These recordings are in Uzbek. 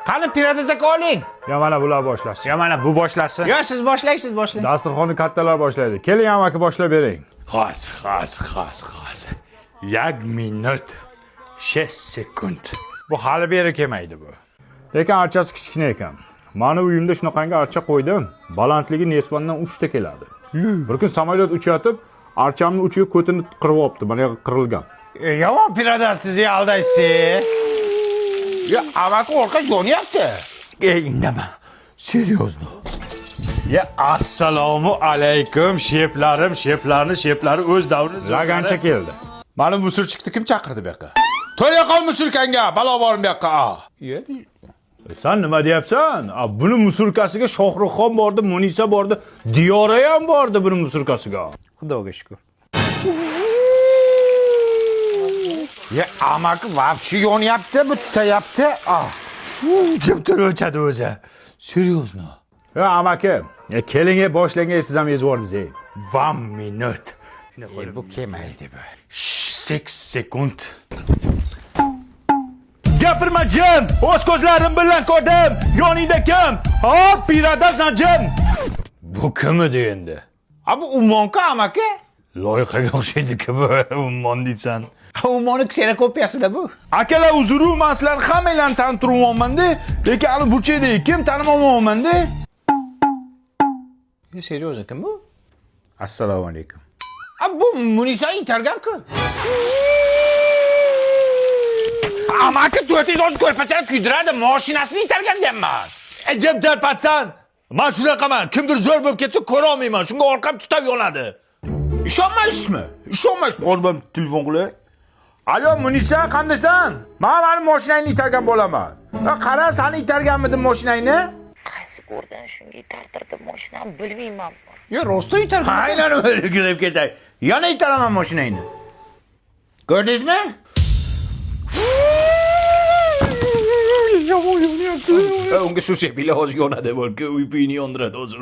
Qani Pirodoz aka oling. Yo mana bular boshlasin. Yo mana bu boshlasin. Yo siz boshlaysiz, boshlang. Dasturxonni kattalar boshlaydi. Keling amaki boshlab bering. Hozir, hozir, hozir, hozir. 1 minut 6 sekund. Bu hali beri kelmaydi bu. Lekin archasi kichkina ekan. Mani uyimda shunaqangi archa qo'ydim. Balandligi nesvandan 3 ta keladi. Bir kun samolyot uchayotib, archamni uchiga ko'tini qirib olibdi. Mana yoqqa qirilgan. Yomon Pirodoz sizni aldaysiz. Yo amaki orqa yonyapti. Ey indama. Серьезно. Ya assalomu alaykum sheplarim, sheplarni sheplari o'z davrini Lagancha keldi. Mani musulchikni kim chaqirdi bu yoqqa? To'ra qol musulkanga, balo bormi bu yoqqa? A. Sen nima deyapsan? A, buni musurkasiga Shohruxxon bordi, Munisa bordi, Diyora ham bordi buni musurkasiga. Xudoga shukur. Ya amaki вообще yonyapti, bu tutayapti. Ah. Jim tur o'chadi o'zi. Серьезно. Ya amaki, keling, boshlang, siz ham yezib yubordingiz. Ey. 1 minut. Bu kelmaydi bu. 6 sekund. Gapirma jim! O'z ko'zlarim bilan ko'rdim. Yoningda kim? Ha, Pirodoz jim. Bu kim edi endi? A bu Ummonku amaki. Loyihaga o'xshaydi-ku bu ummon deysan. Ummonni kserokopiyasida bu. Akalar uzr, men sizlarni hammanglarni tanib turibman-da, lekin ani burchakdagi kim tanimayapman-da. Серьезно kim bu? Assalomu alaykum. A bu Munisa itargan-ku. Amaki to'rtingiz hozir ko'rpachani kuydiradi, mashinasini itargan deyapman. Jim tur patsan. Men shunaqaman. Kimdir zo'r bo'lib ketsa ko'ra olmayman. Shunga orqam tutab yonadi. Ishonmaysizmi? Ishonmaysizmi? Hozir ben telefon qilay. Alo Munisa, qandaysan? Men mani mashinangni itargan bo'laman. Ha, qara, sani itarganmidim mashinangni? Qaysi ko'rdan shunga itartirdim mashinani bilmayman. Yo, rostdan itargan. Aynan o'lgirib ketay. Yana itaraman mashinangni. Ko'rdingizmi? Unga suv sepinglar hozir yonadi. Bo'lki uy-puyini yondiradi hozir.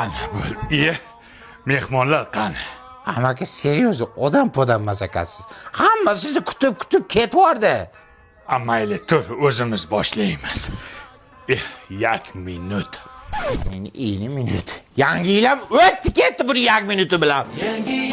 Ana bo'l. Iye. Mehmonlar qani? Amaki серьезно, odam podam emas ekansiz. Hamma sizni kutib-kutib ketvordi. A mayli tur o'zimiz boshlaymiz. 1 minut. Endi minut. Yangi yil ham o'tdi ketdi buni 1 minuti bilan. Yangi